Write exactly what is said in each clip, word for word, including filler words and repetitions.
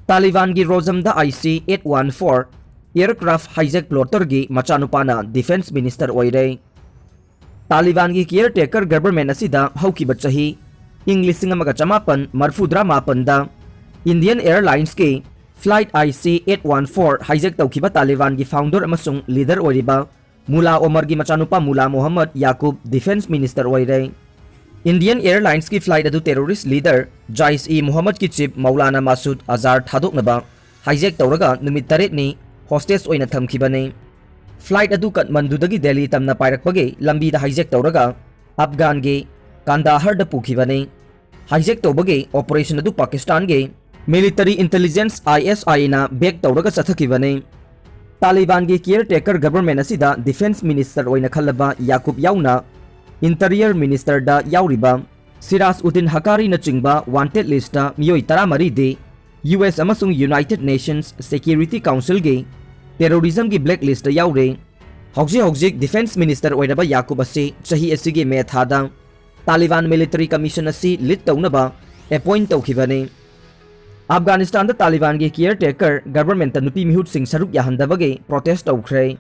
ꯇꯥꯂꯤꯕꯥꯟꯒꯤ ꯔꯣꯖꯝꯗ IC eight one four aircraft hijack plotterꯒꯤ ꯃꯆꯥꯅꯨꯄꯥꯅ defence minister ꯑꯣꯏꯔꯦ꯫ ꯇꯥꯂꯤꯕꯥꯟꯒꯤ caretaker government ꯑꯁꯤꯗ ꯍꯧꯈꯤꯕ ꯆꯍꯤ ꯏꯪ ꯂꯤꯁꯤꯡ ꯑꯃꯒ ꯆꯃꯥꯄꯟ ꯃꯔꯐꯨꯇꯔꯥ ꯃꯥꯄꯟꯗ Indian Airlinesꯀꯤ flight IC eight one four hijack ꯇꯧꯈꯤꯕ ꯇꯥꯂꯤꯕꯥꯟꯒꯤ founder ꯑꯃꯁꯨꯡ leader ꯑꯣꯏꯔꯤꯕ ꯃꯨꯂꯥ ꯑꯣꯃꯔꯒꯤ ꯃꯆꯥꯅꯨꯄꯥ ꯃꯨꯂꯥ ꯃꯣꯍꯝꯃꯗ ꯌꯥꯀꯨꯕ defence minister ꯑꯣꯏꯔꯦ꯫ Indian Airlinesꯀꯤ flight ꯑꯗꯨ terrorist leader Jaish-e-Mohammedꯀꯤ chief Maulana ꯃꯥꯁꯨꯗ ꯑꯖꯥꯔ ꯊꯥꯗꯣꯛꯅꯕ hijack ꯇꯧꯔꯒ ꯅꯨꯃꯤꯠ ꯇꯔꯦꯠꯅꯤ hostage ꯑꯣꯏꯅ ꯊꯝꯈꯤꯕꯅꯤ꯫ Flight ꯑꯗꯨ ꯀꯠꯃꯟꯗꯨꯗꯒꯤ ꯗꯦꯜꯂꯤ ꯇꯝꯅ ꯄꯥꯏꯔꯛꯄꯒꯤ ꯂꯝꯕꯤꯗ hijack ꯇꯧꯔꯒ ꯑꯐꯒꯥꯟꯒꯤ ꯀꯥꯟꯗꯥꯍꯔꯗ ꯄꯨꯈꯤꯕꯅꯤ꯫ Hijack ꯇꯧꯕꯒꯤ operation ꯑꯗꯨ ꯄꯥꯀꯤꯁꯇꯥꯟꯒꯤ military intelligence ISIꯅ back ꯇꯧꯔꯒ ꯆꯠꯊꯈꯤꯕꯅꯤ꯫ ꯇꯥꯂꯤꯕꯥꯟꯒꯤ caretaker government ꯑꯁꯤꯗ defence minister ꯑꯣꯏꯅ ꯈꯜꯂꯕ ꯌꯥꯀꯨꯕ ꯌꯥꯎꯅ interior ministerꯗ ꯌꯥꯎꯔꯤꯕ ꯁꯤꯔꯥꯖ ꯎꯗꯤꯟ ꯍꯀꯥꯔꯤꯅꯆꯤꯡꯕ wanted listꯇ ꯃꯤꯑꯣꯏ ꯇꯔꯥꯃꯔꯤꯗꯤ US ꯑꯃꯁꯨꯡ United Nations Security Councilꯒꯤ terrorismꯒꯤ blacklistꯇ ꯌꯥꯎꯔꯤ꯫ ꯍꯧꯖꯤꯛ ꯍꯧꯖꯤꯛ defence minister ꯑꯣꯏꯔꯕ ꯌꯥꯀꯨꯕ ꯑꯁꯤ ꯆꯍꯤ ꯑꯁꯤꯒꯤ ꯃꯦ ꯊꯥꯗ ꯇꯥꯂꯤꯕꯥꯟ military commission ꯑꯁꯤ lead ꯇꯧꯅꯕ appoint ꯇꯧꯈꯤꯕꯅꯤ꯫ ꯑꯐꯒꯥꯅꯤꯁꯇꯥꯟꯗ ꯇꯥꯂꯤꯕꯥꯟꯒꯤ caretaker governmentꯇ ꯅꯨꯄꯤ ꯃꯤꯍꯨꯠꯁꯤꯡ ꯁꯔꯨꯛ ꯌꯥꯍꯟꯗꯕꯒꯤ protest ꯇꯧꯈ꯭ꯔꯦ꯫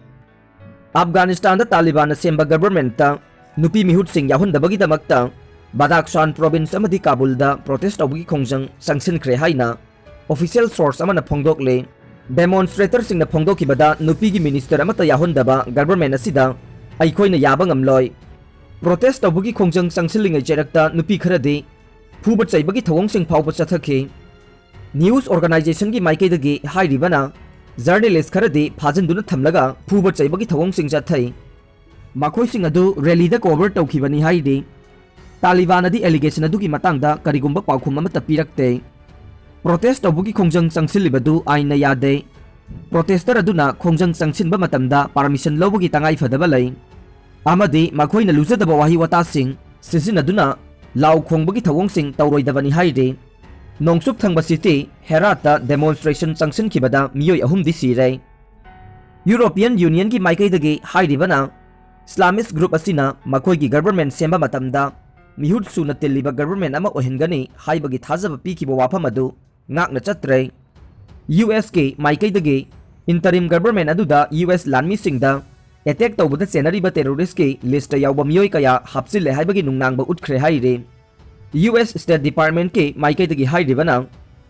ꯑꯐꯒꯥꯅꯤꯁꯇꯥꯟꯗ ꯇꯥꯂꯤꯕꯥꯟꯅ ꯁꯦꯝꯕ governmentꯇ ꯅꯨꯄꯤ ꯃꯤꯍꯨꯠꯁꯤꯡ ꯌꯥꯎꯍꯟꯗꯕꯒꯤꯗꯃꯛꯇ ꯕꯗꯥꯈꯁꯥꯟ province ꯑꯃꯗꯤ ꯀꯥꯕꯨꯜꯗ protest ꯇꯧꯕꯒꯤ ꯈꯣꯡꯖꯪ ꯆꯪꯁꯤꯟꯈ꯭ꯔꯦ ꯍꯥꯏꯅ official source ꯑꯃꯅ ꯐꯣꯡꯗꯣꯛꯂꯤ꯫ Demonstratorꯁꯤꯡꯅ ꯐꯣꯡꯗꯣꯛꯈꯤꯕꯗ, ꯅꯨꯄꯤꯒꯤ minister ꯑꯃꯠꯇ ꯌꯥꯎꯍꯟꯗꯕ government ꯑꯁꯤꯗ ꯑꯩꯈꯣꯏꯅ ꯌꯥꯕ ꯉꯝꯂꯣꯏ꯫ Protest ꯇꯧꯕꯒꯤ ꯈꯣꯡꯖꯪ ꯆꯪꯁꯤꯜꯂꯤꯉꯩ ꯆꯩꯔꯛꯇ ꯅꯨꯄꯤ ꯈꯔꯗꯤ ꯐꯨꯕ ꯆꯩꯕꯒꯤ ꯊꯧꯑꯣꯡꯁꯤꯡ ꯐꯥꯎꯕ ꯆꯠꯊꯈꯤ꯫ News organizationꯒꯤ ꯃꯥꯏꯀꯩꯗꯒꯤ ꯍꯥꯏꯔꯤꯕꯅ, journalist ꯈꯔꯗꯤ ꯐꯥꯖꯤꯟꯗꯨꯅ ꯊꯝꯂꯒ ꯐꯨꯕ ꯆꯩꯕꯒꯤ ꯊꯧꯑꯣꯡꯁꯤꯡ ꯆꯠꯊꯩ꯫ ꯃꯈꯣꯏꯁꯤꯡ ꯑꯗꯨ rallyꯗ cover ꯇꯧꯈꯤꯕꯅꯤ ꯍꯥꯏꯔꯤ꯫ ꯇꯥꯂꯤꯕꯥꯟꯅꯗꯤ allegation ꯑꯗꯨꯒꯤ ꯃꯇꯥꯡꯗ ꯀꯔꯤꯒꯨꯝꯕ ꯄꯥꯎꯈꯨꯝ ꯑꯃꯠꯇ ꯄꯤꯔꯛꯇꯦ꯫ Protest ꯇꯧꯕꯒꯤ ꯈꯣꯡꯖꯪ ꯆꯪꯁꯤꯜꯂꯤꯕꯗꯨ ꯑꯥꯏꯟꯅ ꯌꯥꯗꯦ꯫ Protester ꯑꯗꯨꯅ ꯈꯣꯡꯖꯪ ꯆꯪꯁꯤꯟꯕ ꯃꯇꯝꯗ permission ꯂꯧꯕꯒꯤ ꯇꯉꯥꯏꯐꯗꯕ ꯂꯩ, ꯑꯃꯗꯤ ꯃꯈꯣꯏꯅ ꯂꯨꯖꯗꯕ ꯋꯥꯍꯩ ꯋꯥꯇꯥꯁꯤꯡ ꯁꯤꯖꯤꯟꯅꯗꯨꯅ ꯂꯥꯎ ꯈꯣꯡꯕꯒꯤ ꯊꯧꯑꯣꯡꯁꯤꯡ ꯇꯧꯔꯣꯏꯗꯕꯅꯤ ꯍꯥꯏꯔꯤ꯫ ꯅꯣꯡꯆꯨꯞ ꯊꯪꯕ city ꯍꯦꯔꯥꯠꯇ demonstration ꯆꯪꯁꯤꯟꯈꯤꯕꯗ ꯃꯤꯑꯣꯏ ꯑꯍꯨꯝꯗꯤ ꯁꯤꯔꯦ꯫ European Unionꯒꯤ ꯃꯥꯏꯀꯩꯗꯒꯤ ꯍꯥꯏꯔꯤꯕꯅ, Islamist group ꯑꯁꯤꯅ ꯃꯈꯣꯏꯒꯤ government ꯁꯦꯝꯕ ꯃꯇꯝꯗ ꯃꯤꯍꯨꯠ ꯁꯨꯅ ꯇꯤꯜꯂꯤꯕ government ꯑꯃ ꯑꯣꯏꯍꯟꯒꯅꯤ ꯍꯥꯏꯕꯒꯤ ꯊꯥꯖꯕ ꯄꯤꯈꯤꯕ ꯋꯥꯐꯝ ꯑꯗꯨ ꯉꯥꯛꯅ ꯆꯠꯇ꯭ꯔꯦ꯫ ꯌꯨ ꯑꯦꯁꯀꯤ ꯃꯥꯏꯀꯩꯗꯒꯤ interim government ꯑꯗꯨꯗ ꯌꯨ ꯑꯦꯁ ꯂꯥꯟꯃꯤꯁꯤꯡꯗ attack ꯇꯧꯕꯗ ꯆꯦꯟꯅꯔꯤꯕ terroristꯀꯤ listꯇ ꯌꯥꯎꯕ ꯃꯤꯑꯣꯏ ꯀꯌꯥ ꯍꯥꯞꯆꯤꯜꯂꯦ ꯍꯥꯏꯕꯒꯤ ꯅꯨꯡꯅꯥꯡꯕ ꯎꯠꯈ꯭ꯔꯦ ꯍꯥꯏꯔꯤ꯫ ꯌꯨ ꯑꯦꯁ State Departmentꯀꯤ ꯃꯥꯏꯀꯩꯗꯒꯤ ꯍꯥꯏꯔꯤꯕꯅ,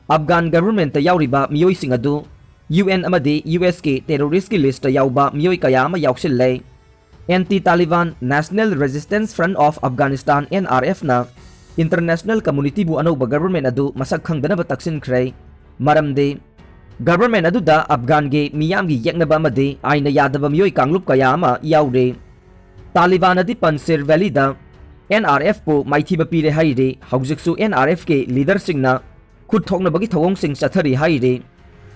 Afghan governmentꯇ ꯌꯥꯎꯔꯤꯕ ꯃꯤꯑꯣꯏꯁꯤꯡ ꯑꯗꯨ ꯌꯨ ꯑꯦꯟ ꯑꯃꯗꯤ ꯌꯨ ꯑꯦꯁꯀꯤ terroristꯀꯤ listꯇ ꯌꯥꯎꯕ ꯃꯤꯑꯣꯏ ꯀꯌꯥ ꯑꯃ ꯌꯥꯎꯁꯤꯜꯂꯦ꯫ Anti Taliban National Resistance Front of Afghanistan, NRFꯅ international communityꯕꯨ ꯑꯅꯧꯕ government ꯑꯗꯨ ꯃꯁꯛ ꯈꯪꯗꯅꯕ ꯇꯛꯁꯤꯟꯈ꯭ꯔꯦ꯫ ꯃꯔꯝꯗꯤ government ꯑꯗꯨꯗ Afghanꯒꯤ ꯃꯤꯌꯥꯝꯒꯤ ꯌꯦꯛꯅꯕ ꯑꯃꯗꯤ ꯑꯥꯏꯟꯅ ꯌꯥꯗꯕ ꯃꯤꯑꯣꯏ ꯀꯥꯡꯂꯨꯞ ꯀꯌꯥ ꯑꯃ ꯌꯥꯎꯔꯤ꯫ ꯇꯥꯂꯤꯕꯥꯟꯅꯗꯤ ꯄꯟꯁꯤꯔ ꯚꯦꯂꯤꯗ NRFꯄꯨ ꯃꯥꯏꯊꯤꯕ ꯄꯤꯔꯦ ꯍꯥꯏꯔꯤ꯫ ꯍꯧꯖꯤꯛꯁꯨ NRFꯀꯤ leaderꯁꯤꯡꯅ ꯈꯨꯠ ꯊꯣꯛꯅꯕꯒꯤ ꯊꯧꯑꯣꯡꯁꯤꯡ ꯆꯠꯊꯔꯤ ꯍꯥꯏꯔꯤ꯫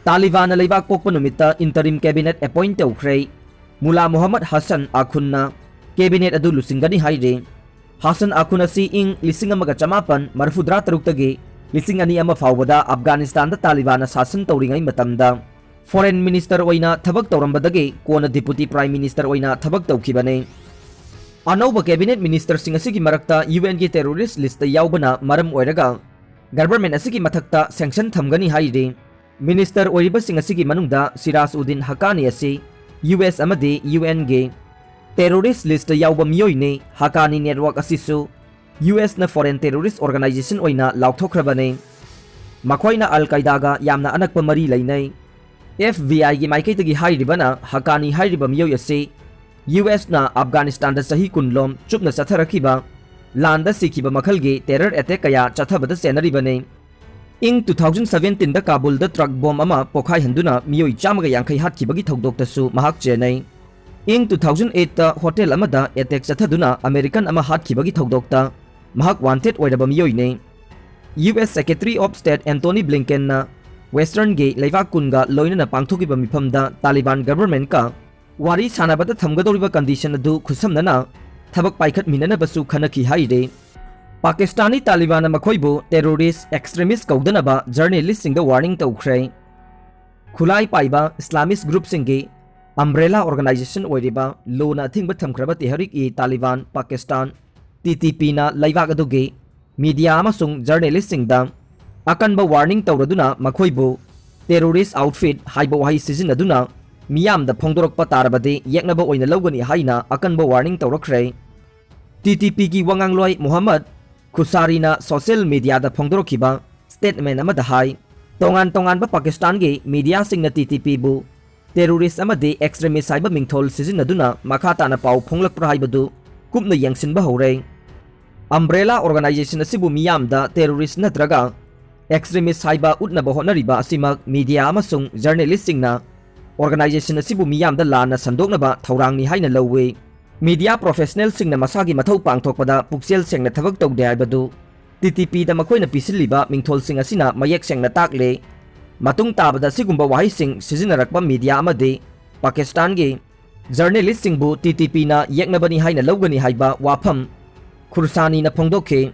ꯇꯥꯂꯤꯕꯥꯟꯅ ꯂꯩꯕꯥꯛ ꯄꯣꯛꯄ ꯅꯨꯃꯤꯠꯇ interim cabinet appoint ꯇꯧꯈ꯭ꯔꯦ꯫ ꯃꯨꯂꯥ ꯃꯣꯍꯝꯃꯗ ꯍꯁꯟ ꯑꯥꯈꯨꯟꯅ cabinet ꯑꯗꯨ ꯂꯨꯆꯤꯡꯒꯅꯤ ꯍꯥꯏꯔꯤ꯫ ꯍꯁꯟ ꯑꯥꯈꯨꯟ ꯑꯁꯤ ꯏꯪ ꯂꯤꯁꯤꯡ ꯑꯃꯒ ꯆꯃꯥꯄꯟ ꯃꯔꯤꯐꯨꯇꯔꯥ ꯇꯔꯨꯛꯇꯒꯤ ꯂꯤꯁꯤꯡ ꯑꯅꯤ ꯑꯃ ꯐꯥꯎꯕꯗ ꯑꯐꯒꯥꯅꯤꯁꯇꯥꯟꯗ ꯇꯥꯂꯤꯕꯥꯟꯅ ꯁꯥꯁꯟ ꯇꯧꯔꯤꯉꯩ ꯃꯇꯝꯗ foreign minister ꯑꯣꯏꯅ ꯊꯕꯛ ꯇꯧꯔꯝꯕꯗꯒꯤ ꯀꯣꯟꯅ deputy prime minister ꯑꯣꯏꯅ ꯊꯕꯛ ꯇꯧꯈꯤꯕꯅꯤ꯫ ꯑꯅꯧꯕ cabinet ministerꯁꯤꯡ ꯑꯁꯤꯒꯤ ꯃꯔꯛꯇ UNꯒꯤ terrorist listꯇ ꯌꯥꯎꯕꯅ ꯃꯔꯝ ꯑꯣꯏꯔꯒ government ꯑꯁꯤꯒꯤ ꯃꯊꯛꯇ sanction ꯊꯝꯒꯅꯤ ꯍꯥꯏꯔꯤ꯫ Minister ꯑꯣꯏꯔꯤꯕꯁꯤꯡ ꯑꯁꯤꯒꯤ ꯃꯅꯨꯡꯗ ꯁꯤꯔꯥꯖ ꯎꯗꯤꯟ ꯍꯛꯀꯥꯅꯤ ꯑꯁꯤ US ꯑꯃꯗꯤ UNꯒꯤ terrorist listꯇ ꯌꯥꯎꯕ ꯃꯤꯑꯣꯏꯅꯤ꯫ ꯍꯛꯀꯥꯅꯤ network ꯑꯁꯤꯁꯨ USꯅ foreign terrorist organization ꯑꯣꯏꯅ ꯂꯥꯎꯊꯣꯛꯈ꯭ꯔꯕꯅꯤ꯫ ꯃꯈꯣꯏꯅ ꯑꯜ ꯀꯥꯏꯗꯥꯒ ꯌꯥꯝꯅ ꯑꯅꯛꯄ ꯃꯔꯤ ꯂꯩꯅꯩ꯫ FBIꯒꯤ ꯃꯥꯏꯀꯩꯗꯒꯤ ꯍꯥꯏꯔꯤꯕꯅ, ꯍꯛꯀꯥꯅꯤ ꯍꯥꯏꯔꯤꯕ ꯃꯤꯑꯣꯏ ꯑꯁꯤ USꯅ ꯑꯐꯒꯥꯅꯤꯁꯇꯥꯟꯗ ꯆꯍꯤ ꯀꯨꯟ ꯂꯣꯝ ꯆꯨꯞꯅ ꯆꯠꯊꯔꯛꯈꯤꯕ ꯂꯥꯟꯗ ꯁꯤꯈꯤꯕ ꯃꯈꯜꯒꯤ terror attack ꯀꯌꯥ ꯆꯠꯊꯕꯗ ꯆꯦꯟꯅꯔꯤꯕꯅꯤ꯫ ꯏꯪ two thousand seventeenꯗ ꯀꯥꯕꯨꯜꯗ truck bomb ꯑꯃ ꯄꯣꯈꯥꯏꯍꯟꯗꯨꯅ ꯃꯤꯑꯣꯏ ꯆꯥꯝꯃꯒ ꯌꯥꯡꯈꯩ ꯍꯥꯠꯈꯤꯕꯒꯤ ꯊꯧꯗꯣꯛꯇꯁꯨ ꯃꯍꯥꯛ ꯆꯦꯟꯅꯩ꯫ ꯏꯪ two thousand eightꯇ hotel ꯑꯃꯗ attack ꯆꯠꯊꯗꯨꯅ American ꯑꯃ ꯍꯥꯠꯈꯤꯕꯒꯤ ꯊꯧꯗꯣꯛꯇ ꯃꯍꯥꯛ wanted ꯑꯣꯏꯔꯕ ꯃꯤꯑꯣꯏꯅꯤ꯫ US Secretary of State Antony Blinkenꯅ Westernꯒꯤ ꯂꯩꯕꯥꯛ ꯀꯨꯟꯒ ꯂꯣꯏꯅꯅ ꯄꯥꯡꯊꯣꯛꯈꯤꯕ ꯃꯤꯐꯝꯗ ꯇꯥꯂꯤꯕꯥꯟ governmentꯀ ꯋꯥꯔꯤ ꯁꯥꯟꯅꯕꯗ ꯊꯝꯒꯗꯧꯔꯤꯕ condition ꯑꯗꯨ ꯈꯨꯠꯁꯝꯅꯅ ꯊꯕꯛ ꯄꯥꯏꯈꯠꯃꯤꯟꯅꯅꯕꯁꯨ ꯈꯟꯅꯈꯤ ꯍꯥꯏꯔꯤ꯫ ꯄꯥꯀꯤꯁꯇꯥꯅꯤ ꯇꯥꯂꯤꯕꯥꯟꯅ ꯃꯈꯣꯏꯕꯨ terrorist, extremist ꯀꯧꯗꯅꯕ journalistꯁꯤꯡꯗ warning ꯇꯧꯈ꯭ꯔꯦ꯫ ꯈꯨꯠꯂꯥꯏ ꯄꯥꯏꯕ Islamist groupꯁꯤꯡꯒꯤ umbrella organization ꯑꯣꯏꯔꯤꯕ ꯂꯣꯅ ꯑꯊꯤꯡꯕ ꯊꯝꯈ꯭ꯔꯕ Tehrik-e-Taliban Pakistan, TTPꯅ ꯂꯩꯕꯥꯛ ꯑꯗꯨꯒꯤ media ꯑꯃꯁꯨꯡ journalistꯁꯤꯡꯗ ꯑꯀꯟꯕ warning ꯇꯧꯔꯗꯨꯅ ꯃꯈꯣꯏꯕꯨ terrorist outfit ꯍꯥꯏꯕ ꯋꯥꯍꯩ ꯁꯤꯖꯤꯟꯅꯗꯨꯅ ꯃꯤꯌꯥꯝꯗ ꯐꯣꯡꯗꯣꯔꯛꯄ ꯇꯥꯔꯕꯗꯤ ꯌꯦꯛꯅꯕ ꯑꯣꯏꯅ ꯂꯧꯒꯅꯤ ꯍꯥꯏꯅ ꯑꯀꯟꯕ warning ꯇꯧꯔꯛꯈ꯭ꯔꯦ꯫ ꯇꯤ ꯇꯤ ꯄꯤꯒꯤ ꯋꯥꯉꯥꯡꯂꯣꯏ ꯃꯨꯍꯝꯃꯗ ꯈꯨꯁꯥꯔꯤꯅ social mediaꯗ ꯐꯣꯡꯗꯣꯔꯛꯈꯤꯕ statement ꯑꯃꯗ ꯍꯥꯏ, ꯇꯣꯉꯥꯟ ꯇꯣꯉꯥꯟꯕ ꯄꯥꯀꯤꯁꯇꯥꯟꯒꯤ mediaꯁꯤꯡꯅ ꯇꯤ ꯇꯤ ꯄꯤꯕꯨ terrorist ꯑꯃꯗꯤ extremist ꯍꯥꯏꯕ ꯃꯤꯡꯊꯣꯜ ꯁꯤꯖꯤꯟꯅꯗꯨꯅ ꯃꯈꯥ ꯇꯥꯅ ꯄꯥꯎ ꯐꯣꯡꯂꯛꯄ꯭ꯔꯥ ꯍꯥꯏꯕꯗꯨ ꯀꯨꯞꯅ ꯌꯦꯡꯁꯤꯟꯕ ꯍꯧꯔꯦ꯫ Umbrella organization ꯑꯁꯤꯕꯨ ꯃꯤꯌꯥꯝꯗ terrorist ꯅꯠꯇ꯭ꯔꯒ extremist ꯍꯥꯏꯕ ꯎꯠꯅꯕ ꯍꯣꯠꯅꯔꯤꯕ ꯑꯁꯤꯃꯛ media ꯑꯃꯁꯨꯡ journalistꯁꯤꯡꯅ organization ꯑꯁꯤꯕꯨ ꯃꯤꯌꯥꯝꯗ ꯂꯥꯟꯅ ꯁꯟꯗꯣꯛꯅꯕ ꯊꯧꯔꯥꯡꯅꯤ ꯍꯥꯏꯅ ꯂꯧꯏ꯫ Media professionalꯁꯤꯡꯅ ꯃꯁꯥꯒꯤ ꯃꯊꯧ ꯄꯥꯡꯊꯣꯛꯄꯗ ꯄꯨꯛꯆꯦꯜ ꯁꯦꯡꯅ ꯊꯕꯛ ꯇꯧꯗꯦ ꯍꯥꯏꯕꯗꯨ ꯇꯤ ꯇꯤ ꯄꯤꯗ ꯃꯈꯣꯏꯅ ꯄꯤꯁꯤꯜꯂꯤꯕ ꯃꯤꯡꯊꯣꯜꯁꯤꯡ ꯑꯁꯤꯅ ꯃꯌꯦꯛ ꯁꯦꯡꯅ ꯇꯥꯛꯂꯦ꯫ ꯃꯇꯨꯡ ꯇꯥꯕꯗ ꯑꯁꯤꯒꯨꯝꯕ ꯋꯥꯍꯩꯁꯤꯡ ꯁꯤꯖꯤꯟꯅꯔꯛꯄ media ꯑꯃꯗꯤ ꯄꯥꯀꯤꯁꯇꯥꯟꯒꯤ journalistꯁꯤꯡꯕꯨ ꯇꯤ ꯇꯤ ꯄꯤꯅ ꯌꯦꯛꯅꯕꯅꯤ ꯍꯥꯏꯅ ꯂꯧꯒꯅꯤ ꯍꯥꯏꯕ ꯋꯥꯐꯝ ꯈꯨꯔꯁꯥꯅꯤꯅ ꯐꯣꯡꯗꯣꯛꯈꯤ꯫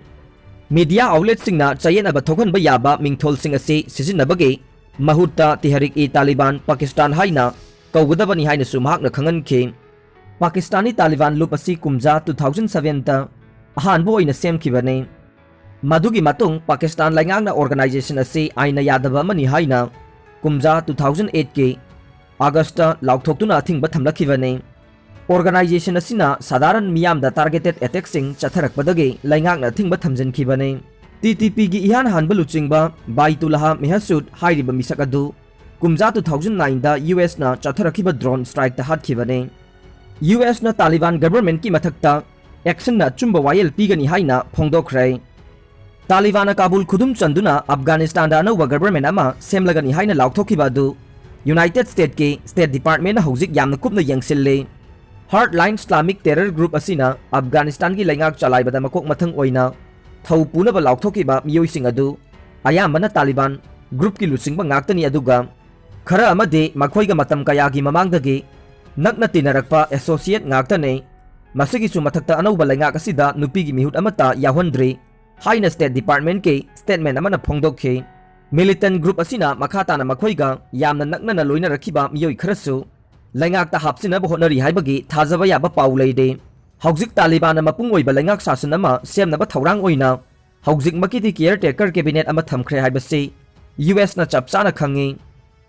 Media outletꯁꯤꯡꯅ ꯆꯌꯦꯠꯅꯕ ꯊꯣꯛꯍꯟꯕ ꯌꯥꯕ ꯃꯤꯡꯊꯣꯜꯁꯤꯡ ꯑꯁꯤ ꯁꯤꯖꯤꯟꯅꯕꯒꯤ ꯃꯍꯨꯠꯇ ꯇꯦꯍꯔꯤꯛ-ꯏ-ꯇꯥꯂꯤꯕꯥꯟ ꯄꯥꯀꯤꯁꯇꯥꯟ ꯍꯥꯏꯅ ꯀꯧꯒꯗꯕꯅꯤ ꯍꯥꯏꯅꯁꯨ ꯃꯍꯥꯛꯅ ꯈꯪꯍꯟꯈꯤ꯫ ꯄꯥꯀꯤꯁꯇꯥꯅꯤ ꯇꯥꯂꯤꯕꯥꯟ ꯂꯨꯞ ꯑꯁꯤ ꯀꯨꯝꯖꯥ two thousand sevenꯇ ꯑꯍꯥꯟꯕ ꯑꯣꯏꯅ ꯁꯦꯝꯈꯤꯕꯅꯤ꯫ ꯃꯗꯨꯒꯤ ꯃꯇꯨꯡ ꯄꯥꯀꯤꯁꯇꯥꯟ ꯂꯩꯉꯥꯛꯅ organization ꯑꯁꯤ ꯑꯥꯏꯟꯅ ꯌꯥꯗꯕ ꯑꯃꯅꯤ ꯍꯥꯏꯅ ꯀꯨꯝꯖꯥ two thousand eightꯀꯤ Augustꯇ ꯂꯥꯎꯊꯣꯛꯇꯨꯅ ꯑꯊꯤꯡꯕ ꯊꯝꯂꯛꯈꯤꯕꯅꯤ꯫ Organization ꯑꯁꯤꯅ ꯁꯥꯙꯥꯔꯟ ꯃꯤꯌꯥꯝꯗ targeted attackꯁꯤꯡ ꯆꯠꯊꯔꯛꯄꯗꯒꯤ ꯂꯩꯉꯥꯛꯅ ꯑꯊꯤꯡꯕ ꯊꯝꯖꯤꯟꯈꯤꯕꯅꯤ꯫ ꯇꯤ ꯇꯤ ꯄꯤꯒꯤ ꯏꯍꯥꯟ ꯍꯥꯟꯕ ꯂꯨꯆꯤꯡꯕ ꯕꯥꯏꯇꯨꯂꯥꯍ ꯃꯦꯍꯁꯨꯗ ꯍꯥꯏꯔꯤꯕ ꯃꯤꯁꯛ ꯑꯗꯨ ꯀꯨꯝꯖꯥ two thousand nineꯗ ꯌꯨ ꯑꯦꯁꯅ ꯆꯠꯊꯔꯛꯈꯤꯕ drone strikeꯇ ꯍꯥꯠꯈꯤꯕꯅꯤ꯫ ꯌꯨ ꯑꯦꯁꯅ ꯇꯥꯂꯤꯕꯥꯟ governmentꯀꯤ ꯃꯊꯛꯇ actionꯅ ꯑꯆꯨꯝꯕ ꯋꯥꯌꯦꯜ ꯄꯤꯒꯅꯤ ꯍꯥꯏꯅ ꯐꯣꯡꯗꯣꯛꯈ꯭ꯔꯦ꯫ ꯇꯥꯂꯤꯕꯥꯟꯅ ꯀꯥꯕꯨꯜ ꯈꯨꯗꯨꯝ ꯆꯟꯗꯨꯅ ꯑꯐꯒꯥꯅꯤꯁꯇꯥꯟꯗ ꯑꯅꯧꯕ government ꯑꯃ ꯁꯦꯝꯂꯒꯅꯤ ꯍꯥꯏꯅ ꯂꯥꯎꯊꯣꯛꯈꯤꯕ ꯑꯗꯨ United Statesꯀꯤ State Departmentꯅ ꯍꯧꯖꯤꯛ ꯌꯥꯝꯅ ꯀꯨꯞꯅ ꯌꯦꯡꯁꯤꯜꯂꯤ꯫ Hardline Islamic terror group ꯑꯁꯤꯅ ꯑꯐꯒꯥꯅꯤꯁꯇꯥꯟꯒꯤ ꯂꯩꯉꯥꯛ ꯆꯂꯥꯏꯕꯗ ꯃꯀꯣꯛ ꯃꯊꯪ ꯑꯣꯏꯅ ꯊꯧ ꯄꯨꯅꯕ ꯂꯥꯎꯊꯣꯛꯈꯤꯕ ꯃꯤꯑꯣꯏꯁꯤꯡ ꯑꯗꯨ ꯑꯌꯥꯝꯕꯅ ꯇꯥꯂꯤꯕꯥꯟ groupꯀꯤ ꯂꯨꯆꯤꯡꯕ ꯉꯥꯛꯇꯅꯤ, ꯑꯗꯨꯒ ꯈꯔ ꯑꯃꯗꯤ ꯃꯈꯣꯏꯒ ꯃꯇꯝ ꯀꯌꯥꯒꯤ ꯃꯃꯥꯡꯗꯒꯤ ꯅꯛꯅ ꯇꯤꯟꯅꯔꯛꯄ associate ꯉꯥꯛꯇꯅꯤ꯫ ꯃꯁꯤꯒꯤꯁꯨ ꯃꯊꯛꯇ ꯑꯅꯧꯕ ꯂꯩꯉꯥꯛ ꯑꯁꯤꯗ ꯅꯨꯄꯤꯒꯤ ꯃꯤꯍꯨꯠ ꯑꯃꯠꯇ ꯌꯥꯎꯍꯟꯗ꯭ꯔꯤ ꯍꯥꯏꯅ State Departmentꯀꯤ statement ꯑꯃꯅ ꯐꯣꯡꯗꯣꯛꯈꯤ꯫ Militant group ꯑꯁꯤꯅ ꯃꯈꯥ ꯇꯥꯅ ꯃꯈꯣꯏꯒ ꯌꯥꯝꯅ ꯅꯛꯅꯅ ꯂꯣꯏꯅꯔꯛꯈꯤꯕ ꯃꯤꯑꯣꯏ ꯈꯔꯁꯨ ꯂꯩꯉꯥꯛꯇ ꯍꯥꯞꯆꯤꯟꯅꯕ ꯍꯣꯠꯅꯔꯤ ꯍꯥꯏꯕꯒꯤ ꯊꯥꯖꯕ ꯌꯥꯕ ꯄꯥꯎ ꯂꯩꯔꯤ꯫ ꯍꯧꯖꯤꯛ ꯇꯥꯂꯤꯕꯥꯟꯅ ꯃꯄꯨꯡ ꯑꯣꯏꯕ ꯂꯩꯉꯥꯛ ꯁꯥꯁꯟ ꯑꯃ ꯁꯦꯝꯅꯕ ꯊꯧꯔꯥꯡ ꯑꯣꯏꯅ ꯍꯧꯖꯤꯛꯃꯛꯀꯤꯗꯤ caretaker cabinet ꯑꯃ ꯊꯝꯈ꯭ꯔꯦ ꯍꯥꯏꯕꯁꯤ ꯌꯨ ꯑꯦꯁꯅ ꯆꯞ ꯆꯥꯅ ꯈꯪꯏ꯫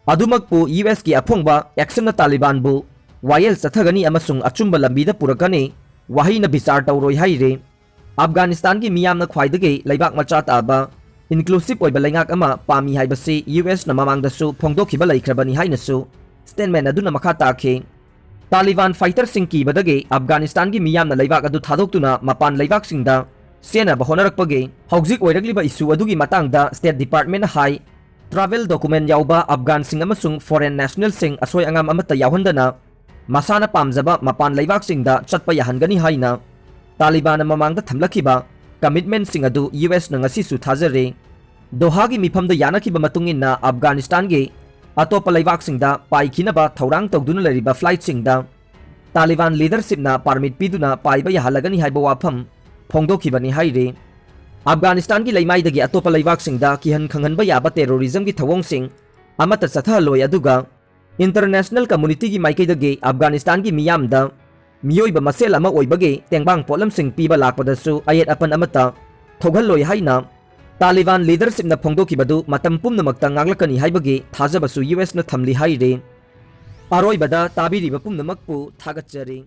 ꯑꯗꯨꯃꯛꯄꯨ ꯌꯨ ꯑꯦꯁꯀꯤ ꯑꯐꯣꯡꯕ ꯑꯦꯛꯁꯟꯅ ꯇꯥꯂꯤꯕꯥꯟꯕꯨ ꯋꯥꯌꯦꯜ ꯆꯠꯊꯒꯅꯤ ꯑꯃꯁꯨꯡ ꯑꯆꯨꯝꯕ ꯂꯝꯕꯤꯗ ꯄꯨꯔꯛꯀꯅꯤ, ꯋꯥꯍꯩꯅ ꯕꯤꯆꯥꯔ ꯇꯧꯔꯣꯏ ꯍꯥꯏꯔꯤ꯫ ꯑꯐꯒꯥꯅꯤꯁꯇꯥꯟꯒꯤ ꯃꯤꯌꯥꯝꯅ ꯈ꯭ꯋꯥꯏꯗꯒꯤ ꯂꯩꯕꯥꯛ ꯃꯆꯥ ꯇꯥꯕ, inclusive ꯑꯣꯏꯕ ꯂꯩꯉꯥꯛ ꯑꯃ ꯄꯥꯝꯃꯤ ꯍꯥꯏꯕꯁꯤ ꯌꯨ ꯑꯦꯁꯅ ꯃꯃꯥꯡꯗꯁꯨ ꯐꯣꯡꯗꯣꯛꯈꯤꯕ ꯂꯩꯈ꯭ꯔꯕꯅꯤ ꯍꯥꯏꯅꯁꯨ statement ꯑꯗꯨꯅ ꯃꯈꯥ ꯇꯥꯈꯤ꯫ ꯇꯥꯂꯤꯕꯥꯟ ꯐꯥꯏꯇꯔꯁꯤꯡ ꯀꯤꯕꯗꯒꯤ ꯑꯐꯒꯥꯅꯤꯁꯇꯥꯟꯒꯤ ꯃꯤꯌꯥꯝꯅ ꯂꯩꯕꯥꯛ ꯑꯗꯨ ꯊꯥꯗꯣꯛꯇꯨꯅ ꯃꯄꯥꯟ ꯂꯩꯕꯥꯛꯁꯤꯡꯗ ꯆꯦꯟꯅꯕ ꯍꯣꯠꯅꯔꯛꯄꯒꯤ ꯍꯧꯖꯤꯛ ꯑꯣꯏꯔꯛꯂꯤꯕ issue ꯑꯗꯨꯒꯤ ꯃꯇꯥꯡꯗ State Department ꯍꯥꯏ, travel document ꯌꯥꯎꯕ ꯑꯐꯒꯥꯟꯁꯤꯡ ꯑꯃꯁꯨꯡ foreign nationalꯁꯤꯡ ꯑꯁꯣꯏ ꯑꯉꯥꯝ ꯑꯃꯠꯇ ꯌꯥꯎꯍꯟꯗꯅ ꯃꯁꯥꯅ ꯄꯥꯝꯖꯕ ꯃꯄꯥꯟ ꯂꯩꯕꯥꯛꯁꯤꯡꯗ ꯆꯠꯄ ꯌꯥꯍꯟꯒꯅꯤ ꯍꯥꯏꯅ ꯇꯥꯂꯤꯕꯥꯟꯅ ꯃꯃꯥꯡꯗ ꯊꯝꯂꯛꯈꯤꯕ commitmentꯁꯤꯡ ꯑꯗꯨ ꯌꯨ ꯑꯦꯁꯅ ꯉꯁꯤꯁꯨ ꯊꯥꯖꯔꯤ꯫ ꯗꯣꯍꯥꯒꯤ ꯃꯤꯐꯝꯗ ꯌꯥꯅꯈꯤꯕ ꯃꯇꯨꯡ ꯏꯟꯅ ꯑꯐꯒꯥꯅꯤꯁꯇꯥꯟꯒꯤ ꯑꯇꯣꯞꯄ ꯂꯩꯕꯥꯛꯁꯤꯡꯗ ꯄꯥꯏꯈꯤꯅꯕ ꯊꯧꯔꯥꯡ ꯇꯧꯗꯨꯅ ꯂꯩꯔꯤꯕ flightꯁꯤꯡꯗ ꯇꯥꯂꯤꯕꯥꯟ leadershipꯅ permit ꯄꯤꯗꯨꯅ ꯄꯥꯏꯕ ꯌꯥꯍꯜꯂꯒꯅꯤ ꯍꯥꯏꯕ ꯋꯥꯐꯝ ꯐꯣꯡꯗꯣꯛꯈꯤꯕꯅꯤ ꯍꯥꯏꯔꯤ꯫ ꯑꯐꯒꯥꯅꯤꯁꯇꯥꯟꯒꯤ ꯂꯩꯃꯥꯏꯗꯒꯤ ꯑꯇꯣꯞꯄ ꯂꯩꯕꯥꯛꯁꯤꯡꯗ ꯀꯤꯍꯟ ꯈꯪꯍꯟꯕ ꯌꯥꯕ terrorismꯒꯤ ꯊꯧꯑꯣꯡꯁꯤꯡ ꯑꯃꯠꯇ ꯆꯠꯊꯍꯜꯂꯣꯏ, ꯑꯗꯨꯒ international communityꯒꯤ ꯃꯥꯏꯀꯩꯗꯒꯤ ꯑꯐꯒꯥꯅꯤꯁꯇꯥꯟꯒꯤ ꯃꯤꯌꯥꯝꯗ ꯃꯤꯑꯣꯏꯕ ꯃꯁꯦꯜ ꯑꯃ ꯑꯣꯏꯕꯒꯤ ꯇꯦꯡꯕꯥꯡ ꯄꯣꯠꯂꯝꯁꯤꯡ ꯄꯤꯕ ꯂꯥꯛꯄꯗꯁꯨ ꯑꯌꯦꯠ ꯑꯄꯟ ꯑꯃꯠꯇ ꯊꯣꯛꯍꯜꯂꯣꯏ ꯍꯥꯏꯅ ꯇꯥꯂꯤꯕꯥꯟ leadershipꯅ ꯐꯣꯡꯗꯣꯛꯈꯤꯕꯗꯨ ꯃꯇꯝ ꯄꯨꯝꯅꯃꯛꯇ ꯉꯥꯛꯂꯛꯀꯅꯤ ꯍꯥꯏꯕꯒꯤ ꯊꯥꯖꯕꯁꯨ ꯌꯨ ꯑꯦꯁꯅ ꯊꯝꯂꯤ ꯍꯥꯏꯔꯤ꯫ ꯑꯔꯣꯏꯕꯗ ꯇꯥꯕꯤꯔꯤꯕ ꯄꯨꯝꯅꯃꯛꯄꯨ ꯊꯥꯒꯠꯆꯔꯤ꯫